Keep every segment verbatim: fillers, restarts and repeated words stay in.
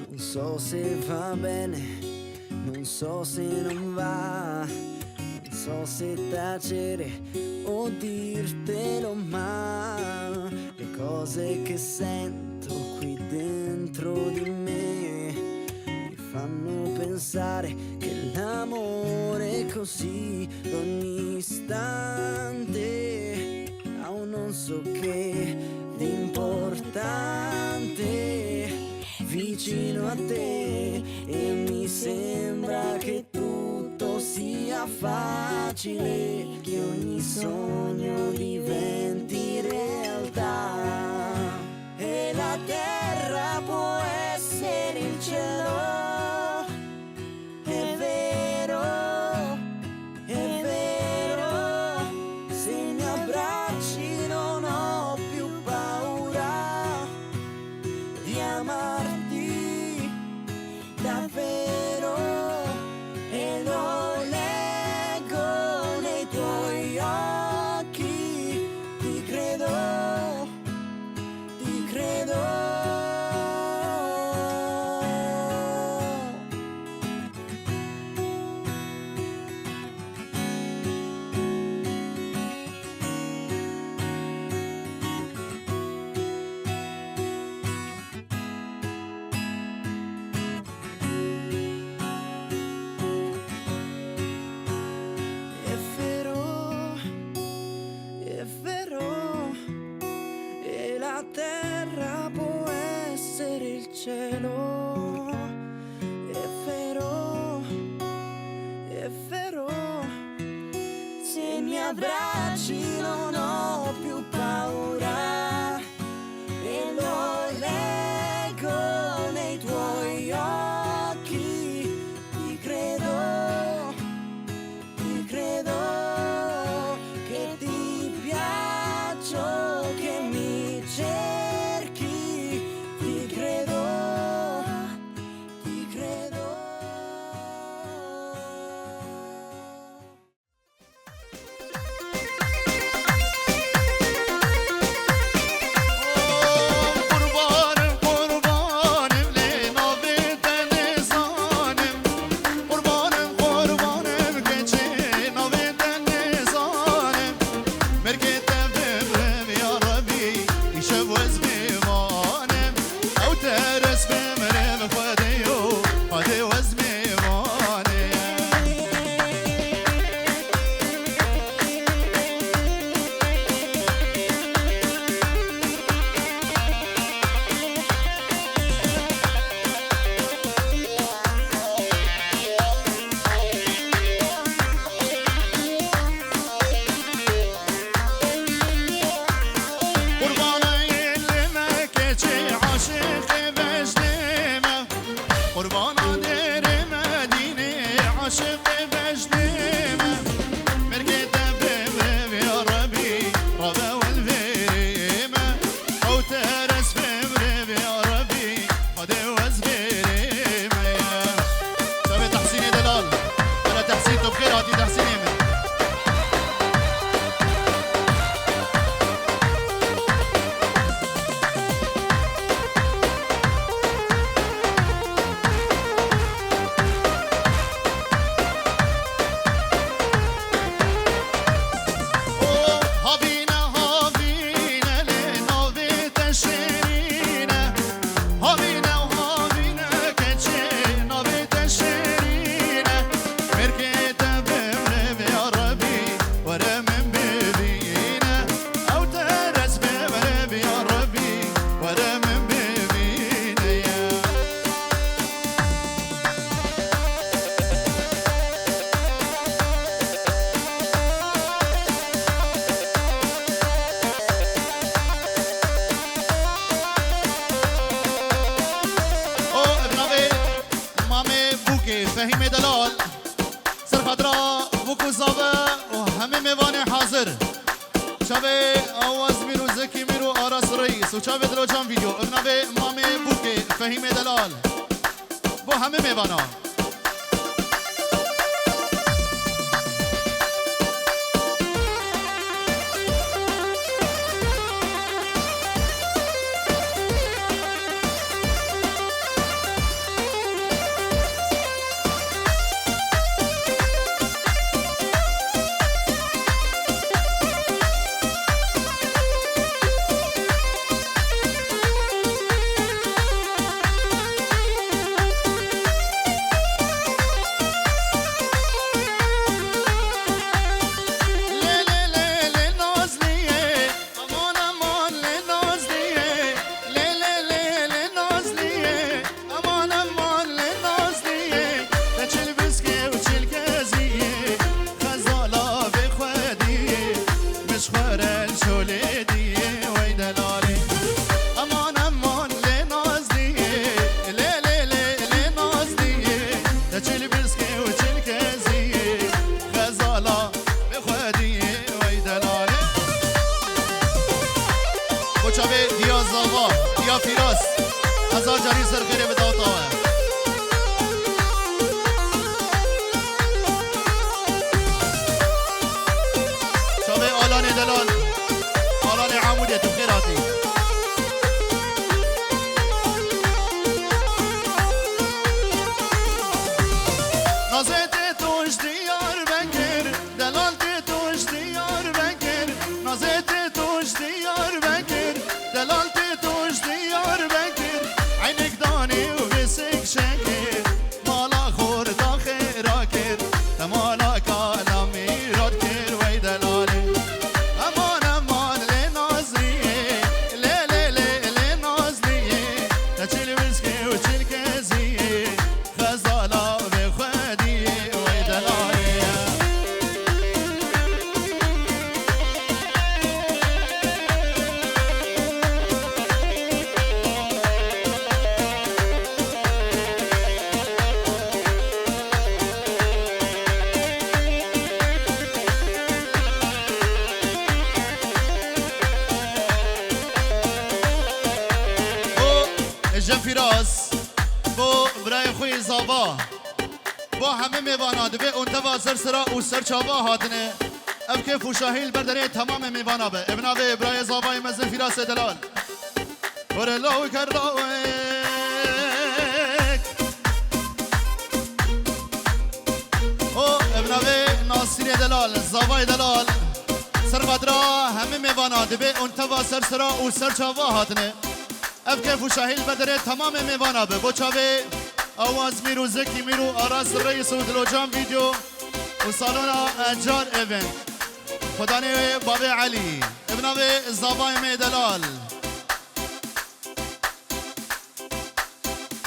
Non so se va bene, non so se non va, non so se tacere o dirtelo, ma le cose che sento qui dentro di me mi fanno pensare che l'amore è così, ogni istante ha un non so che di importante vicino a te, e mi sembra che tutto sia facile, che ogni sogno diventi realtà. E la terra può essere il cielo, è vero, è vero, se mi abbracci non ho più paura di amarti davvero, e lo leggo nei tuoi occhi, ti credo, ti credo. È vero, è vero, e la terra può essere il cielo. È vero, è vero, se mi abbracci non ho più paura, e lo leggo nei tuoi occhi, ti credo, ti credo, che ti piaccio, che mi cerchi, ti credo, ti credo. Fehîmê Delal, ser xatira Bûk û Zave û hemî mêvanê hazir. Çavê Awaz Mîr û Zekî Mîr û Aras Reîs û çavê Dilocan Video. Ev navê mamê Bûkê, Fehîmê Delal. Bo hemî mêvana. Lê, lê, lê, lê, Nazliyê. Aman, aman, lê Nazliyê. Lê, lê, lê, lê, Nazliyê. Aman, aman, lê Nazliyê. Te çil biskê û çil keziyê. Xezala vê xwediyê. Min ji xwe re şolê diyê. Wey delalê. Aman, aman, lê Nazliyê. Lê, lê, lê, lê Nazliyê. Te çil biskê û çil keziyê. Xezala vê xwediyê. Wey delalê. Bo çavê Diya Zava, Diya Fîras. Hezar carî ser xêrê bi dawta we. Çavê Alanê Delal, Alanê Amûdê, tu xêr hatî. Nazê tê tu ji Diyarbekir. Delal tê tu ji Diyarbekir, Nazê tê tu ji Diyarbekir, Delal tê tu ji Diyarbekir, eynik danî û vêsik şekir, mala xor da xêra kir, te mala kala mîrat kir, wey delalê. Eman, eman, lê Nazliyê, lê, lê, lê, lê Nazliyê, te çil wiskê û çil keziyê. Xezala vê xwediyê wey delalê ye. Bo Ejên Fîras, bo birayê xwe yê Zava. Bo hemî mêvana di vê onteva ser sera û ser çava hatine. Ev kêf û şahî li ber derê temamê mêvana be. Ev navê birayê Zavayê mezin Fîrasê Delal. Were law ker lawek. O, ev navê Nasîrê Delal, Zavayê Delal. Ser xatira hemî mêvana di vê onteva ser sera û ser çava hatine. Ev kêf û şahî li ber derê temamê mêvana be. Bo çavê Awaz Mîr û Zekî Mîr û Aras Reis û Dilocan Video û salona Ecar Event. Xwedanê bavê Elî. Ev navê Zavayê me Delal.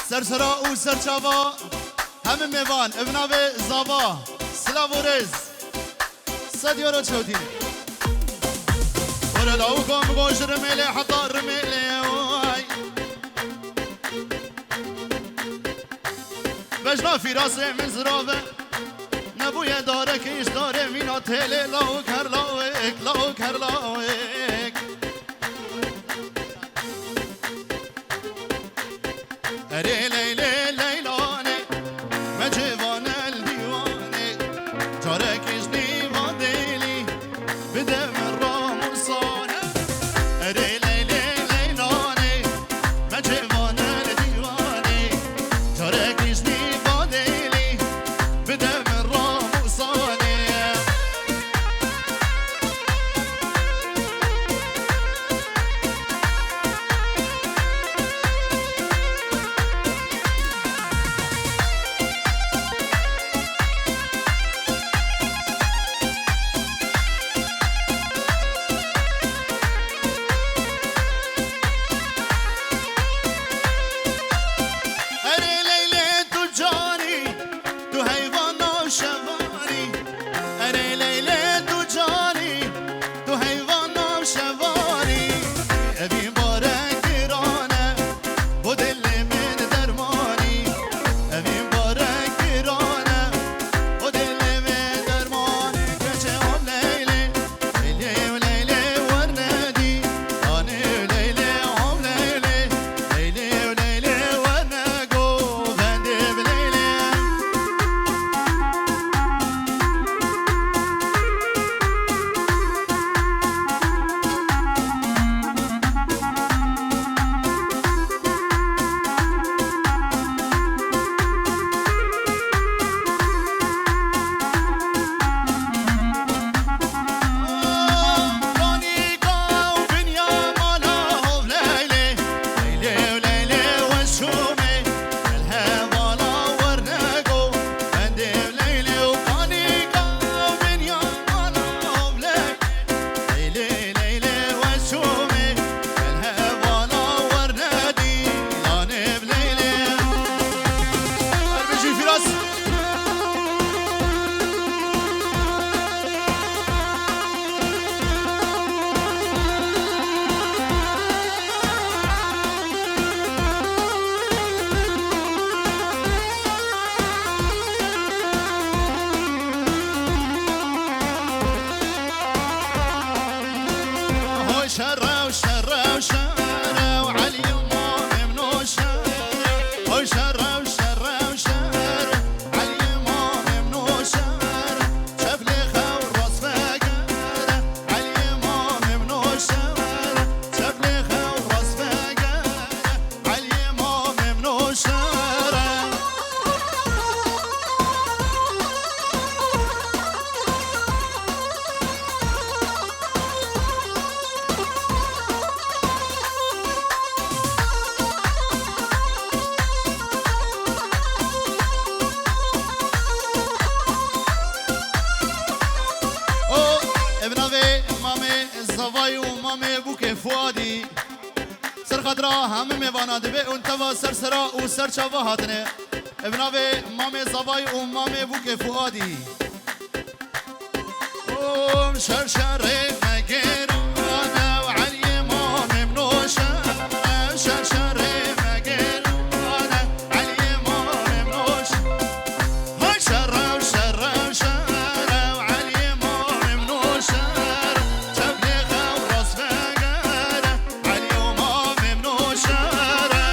Ser sera û ser çava hemî mêvan. Ev navê Zava. Silav û rêz. Sed euro çewtî. Were lawika min go ji Rimêlê heta Rimêlê, oy. Bejna Fîrasê min zirave, nebûye darekî ji darê mîna têlê, lawik her lawik, lawik her lawik. Erê Leylê Leylanê, me cêvane li dîwanê, carekî ji nîva dêlî, bide min ramûsane. Erê Leylê Leylanê, me cêvane li dîwanê, carekî ji nîva dêlî, bide min ramûsane. Mamê Bûkê Fuadî. Ser xatira hemî mêvana divê û teva ser sera û ser çava hatine. Ev navê Mamê Zavay û Mamê Bûkê Fuadî. Om şer şerê me gêrane û Eliyê Mamê min noşe. Şer şerê me gêrane, Eliyê Mamê min noşe. Hay şer rew, şer rew, şer rew, Eliyê Mamê min noşe. Çep lê xew rast vegere. Elî û Mamê min û şere.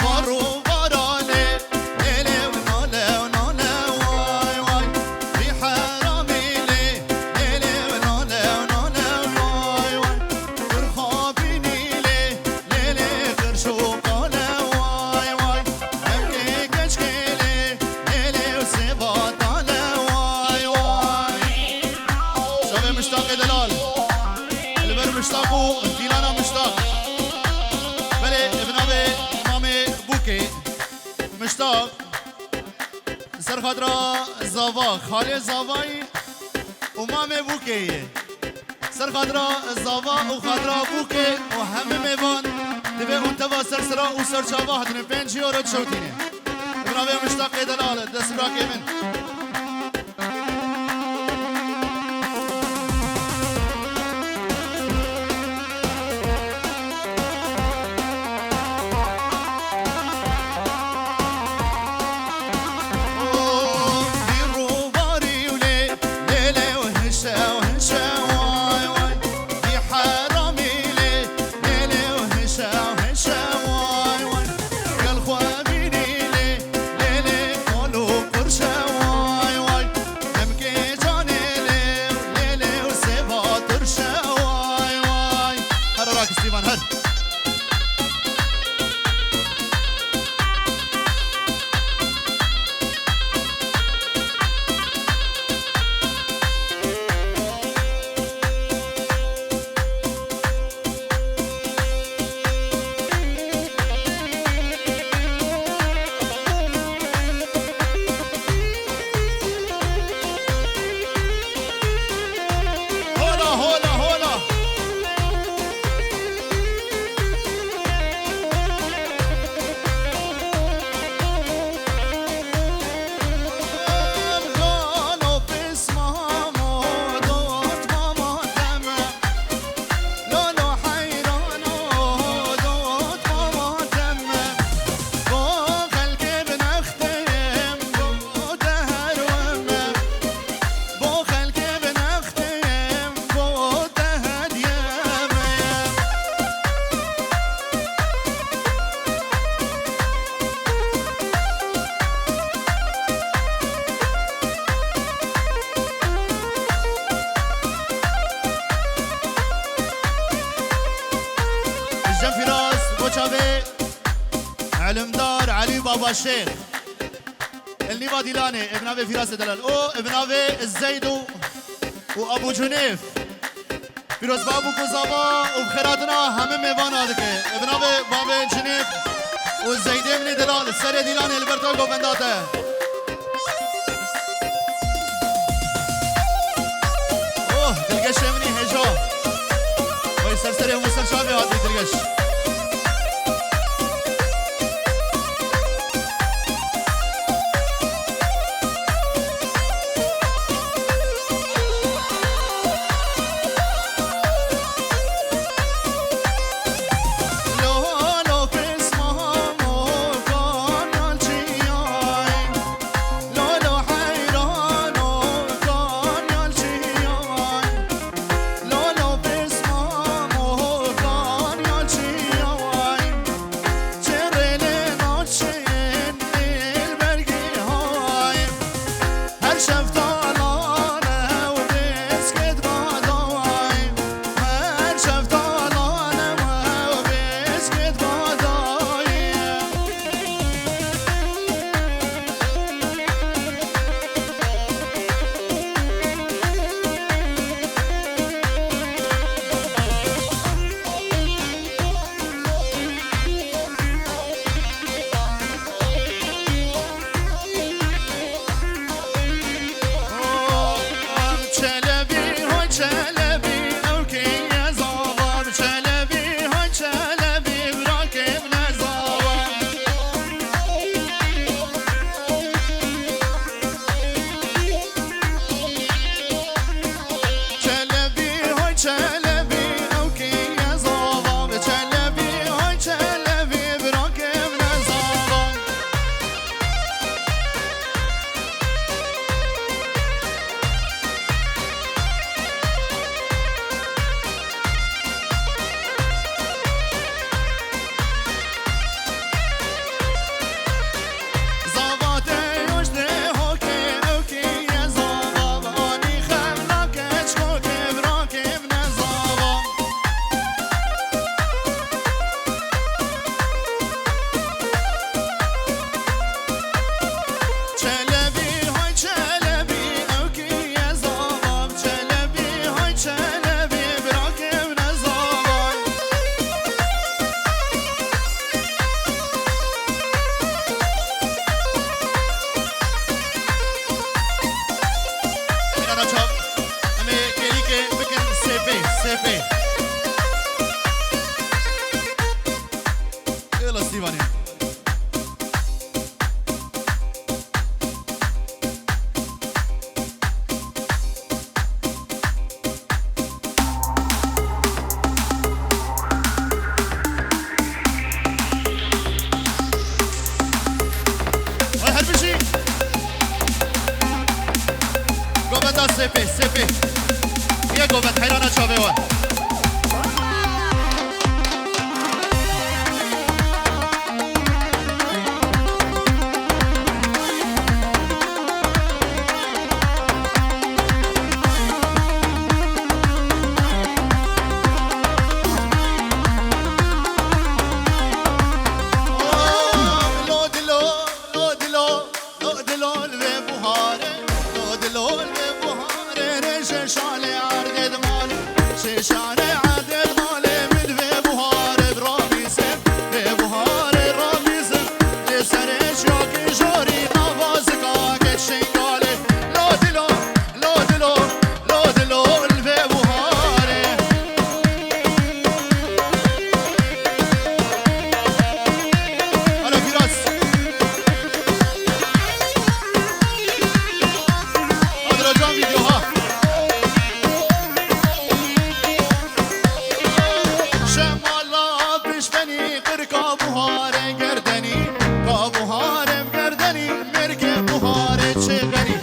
Bar û baranê, lê lê û nale û nale way way. Vî heramî lê, lê lê û nale û nale way way. Qirxabînî lê, lê lê qirş û qale way way. Em ê keçkê lê, lê lê û sêva tale way way. Şevê miştaqê delal. Li ber miştaq û dîlana miştaq. Belê, bi navê Mamê Bûkê. Miştaq. Ser xatira Zava, xalê Zavayî û Mamê Bûkê ye. Ser xatira Zava û xatira Bûkê û hemî mêvan divê hûn teva ser sera û ser çava hatine pênc euro çewtîne. Bi navê miştaqê delal, destbirakê min. Lê lê û qirşe way way. Demkê canê lê û lê lê û sêva tirşe way way. Her rak Stîvan her. Hola, hola, hola. Lolo heyran o dot mama deme. Bo xelkê binexteyim, bo deherwime. Bo xelkê binexteyim, bo deheriyeme. Cem Firas, bo çavê Elimdar Elî Baba Şêx. El nîva dîlanê, ev navê Firas e delal. O, ev navê Zeydo û Abu Cunêf. Pîroz Babûk û Zava û bi xêratina hemî mêvana dike. Bi navê Babê Cinêb û Zeydê min ê delal, serê dîlanê li ber te govenda te. Oh, dilgeşê min î hêja. Wey ser serê hûn ser çavê hatî dilgeş. Lolo pismam o Kanyalçî Çav, em ê kêlîkê bikin sêpê, sêpê. Êla Stîvanê. Ay her bijî. Govenda sêpê, sêpê. Ye govend heyrana çavê we. Lo dilo, lo dilo, lo dilo li vê buharê, lo dilo li vê buharê, rê şeşanê erdê di malê, şeşanê erdê di malê, min vê buharê ramîzim, vê buharê ramîzim, lê serê çiyakê jorî nava zikakê Şengalê, lo dilo, lo dilo, lo dilo li vê buharê. Alo Firas. Adrocan video ha. Şemala piştenî qirka buharê gerdenî, ka buharê gerdenî, mêrkê buharê çêxenî.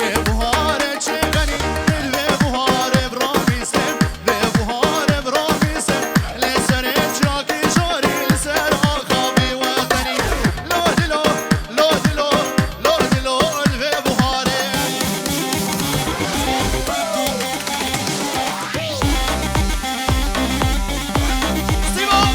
Vê buharê çêxenî, vê buharê ramîzê, vê buharê ramîzê, lê serê çiyakê jorî li ser axavî wetenî. Lo dilo, lo dilo, lo dilo li vê buharê. Stîvan!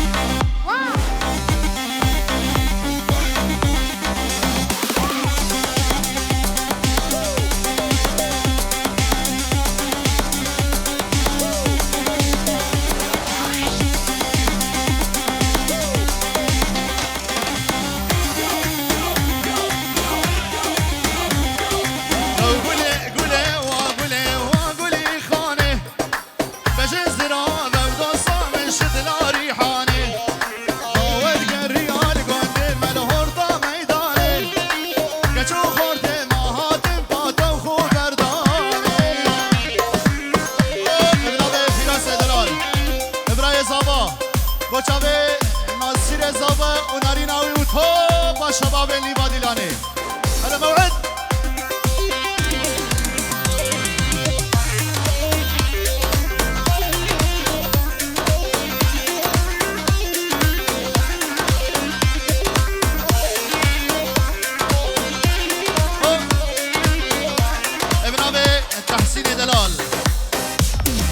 Ew gulê, gulê, wa gulê, wa gulî xanê. Bejê zira vevdosa min ji dila rîhanê. Bawer gerî al gondê me li horda meydanê. Keç û xortê me hatin patew xwe berdanê. Ev navê Fîrase Delal. Ebrayê Zava. Bo çavê Nasîrê Zava û Narîna wî û topa şebabê Nîva Dîlanê. Hele mew'id. Ev navê Tehsînê Delal.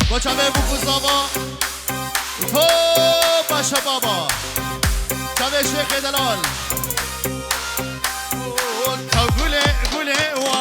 Bo çavê Bûk û Zava. Topa şebaba. Çavê Şêxê Delal. Gulê, gulê, wa